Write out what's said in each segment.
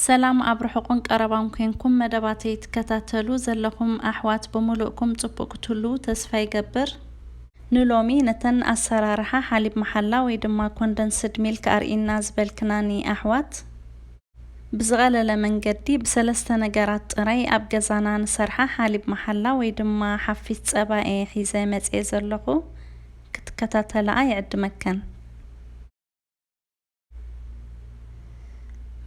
ሰላም ኣብ ርሑቕን ቀረባን ኮንኩም መደባተይ ትከታተሉ ዘለኹም ኣሕዋት ብምሉእኩም ጽቡቕ ክትህልዉ ተስፋ ይገብር። ንሎሚ ነተን ኣሰራርሓ ሓሊብ መሓላ ወይ ድማ ኮንደንስድ ሚልክ ኣርእይና ዝበልክናኒ ኣሕዋት፣ ብዝቐለለ መንገዲ ብሰለስተ ነገራት ጥራይ ኣብ ገዛና ንሰርሓ ሓሊብ መሓላ ወይ ድማ ሓፊስ ጸባ እየ ሒዘ መጽየ ዘለኹ። ክትከታተላኣ ይዕድመከን።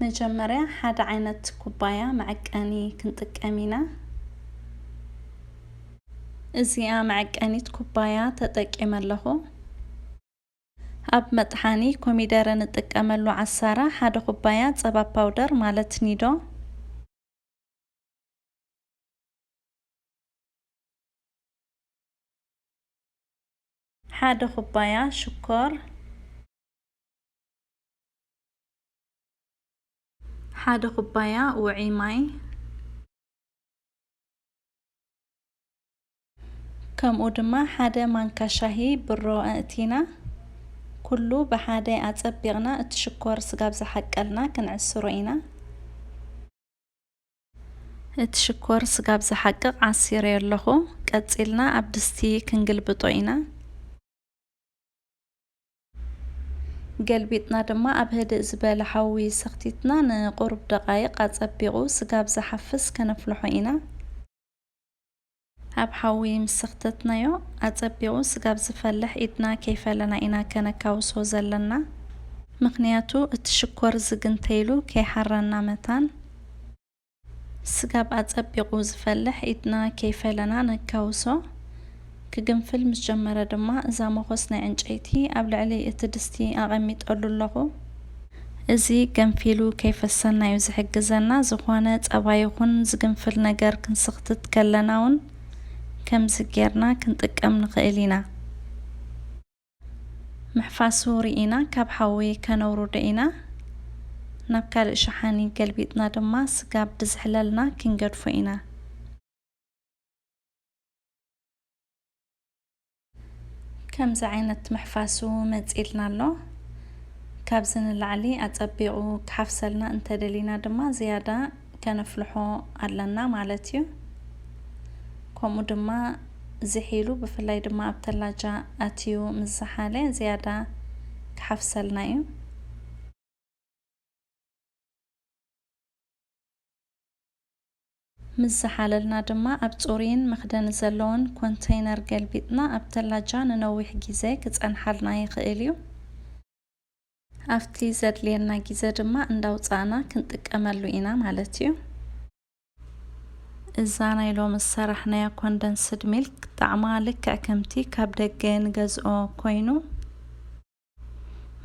መጀመርያ ሓደ ዓይነት ኩባያ መዐቀኒ ክንጥቀም ኢና። እዚኣ መዐቀኒት ኩባያ ተጠቂመ ኣለኹ። ኣብ መጥሓኒ ኮሚደረ ንጥቀመሉ ዓሳራ ሓደ ኩባያ ጸባ ፓውደር ማለት ኒዶ፣ ሓደ ኩባያ ሽኮር፣ ሓደ ኩባያ ውዑይ ማይ፣ ከምኡ ድማ ሓደ ማንካ ሻሂ ብሮ ኣእቲና፣ ኩሉ ብሓደ ኣጸቢቕና እቲ ሽኮር ስጋብ ዝሓቀልና ክንዕስሮ ኢና። እቲ ሽኮር ስጋብ ዝሓቅቕ ዓሲረዮ ኣለኹ። ቀጺልና ኣብ ድስቲ ክንግልብጦ ኢና። ገልቢጥና ድማ ኣብ ህድእ ዝበለ ሓዊ ሰኽቲትና ንቁሩብ ደቓይቕ ኣጸቢቑ ስጋብ ዝሓፍስ ከነፍልሖ ኢና። ኣብ ሓዊ ምስ ሰኽተትናዮ ኣጸቢቑ ስጋብ ዝፈልሕ ኢድና ከይፈለና ኢና ከነካውሶ ዘለና። ምኽንያቱ እቲ ሽኮር ዝግ እንተይሉ ከይሓረና መታን። ስጋብ ኣጸቢቑ ዝፈልሕ ኢድና ከይፈለና ነካውሶ። ክግንፍል ምስ ጀመረ ድማ እዛ መኾስ ናይ ዕንጨይቲ ኣብ ልዕሊ እቲ ድስቲ ኣቐሚጠሉ ኣለኹ። እዚ ገንፊሉ ከይፈሰና እዩ ዝሕግዘና። ዝኾነ ጸባ ይኹን ዝግንፍል ነገር ክንስኽትት ከለና እውን ከምዚ ጌርና ክንጥቀም ንኽእል ኢና። ምሕፋሱ ርኢና ካብ ሓዊ ከነውርዶ ኢና። ናብ ካልእ ሸሓኒ ገልቢጥና ድማ ስጋብ ድዝሕለልና ክንገድፎ ኢና። ከምዚ ዓይነት ምሕፋሱ መጺልና ኣሎ። ካብዚ ንላዕሊ ኣጸቢቑ ክሓፍሰልና እንተደሊና ድማ ዝያዳ ከነፍልሖ ኣለና ማለት እዩ። ከምኡ ድማ ዝሒሉ፣ ብፍላይ ድማ ኣብ ተላጃ ኣትዩ ምስ ዝሓለ ዝያዳ ክሓፍሰልና እዩ። ምስ ዝሓለልና ድማ ኣብ ጽሩይን መኽደኒ ዘለዎን ኮንተይነር ገልቢጥና ኣብ ተላጃ ንነዊሕ ግዜ ክጸንሓልና ይኽእል እዩ። ኣብቲ ዘድልየና ግዜ ድማ እንዳውጻእና ክንጥቀመሉ ኢና ማለት እዩ። እዛ ናይ ሎሚ ዝሰራሕናያ ኮንደንስድ ሚልክ ጣዕማ ልክዕ ከምቲ ካብ ደገ ንገዝኦ ኮይኑ፣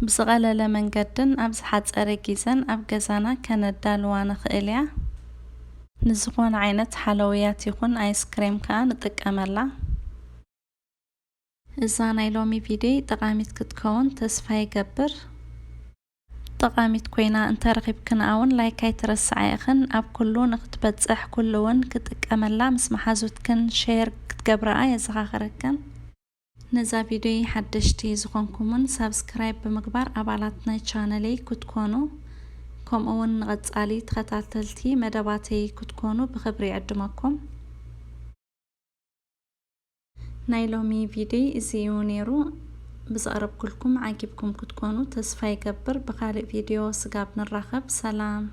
ብዝቐለለ መንገድን ኣብ ዝሓጸረ ግዜን ኣብ ገዛና ከነዳልዋ ንኽእል እያ። ንዝኾነ ዓይነት ሓለውያት ይኹን ኣይስክሬም ከኣ ንጥቀመላ። እዛ ናይ ሎሚ ቪድዮ ጠቓሚት ክትከውን ተስፋ ይገብር። ጠቓሚት ኮይና እንተረኺብክንኣ እውን ላይክ ኣይትረስዓ ኢኽን። ኣብ ኩሉ ንክትበጽሕ ኩሉ እውን ክጥቀመላ ምስ መሓዙትክን ሼር ክትገብርኣ የዘኻኽረክን። ነዛ ቪድዮ ሓደሽቲ ዝኾንኩምን ሳብስክራይብ ብምግባር ኣባላት ናይ ቻነለይ ክትኮኑ፣ ከምኡ እውን ንቐጻሊ ተኸታተልቲ መደባተይ ክትኮኑ ብኽብሪ ይዕድመኩም። ናይ ሎሚ ቪድዮ እዚ እዩ ነይሩ። ብዘቕረብኩልኩም ዓጊብኩም ክትኮኑ ተስፋ ይገብር። ብኻልእ ቪድዮ ስጋብ ንራኸብ፣ ሰላም።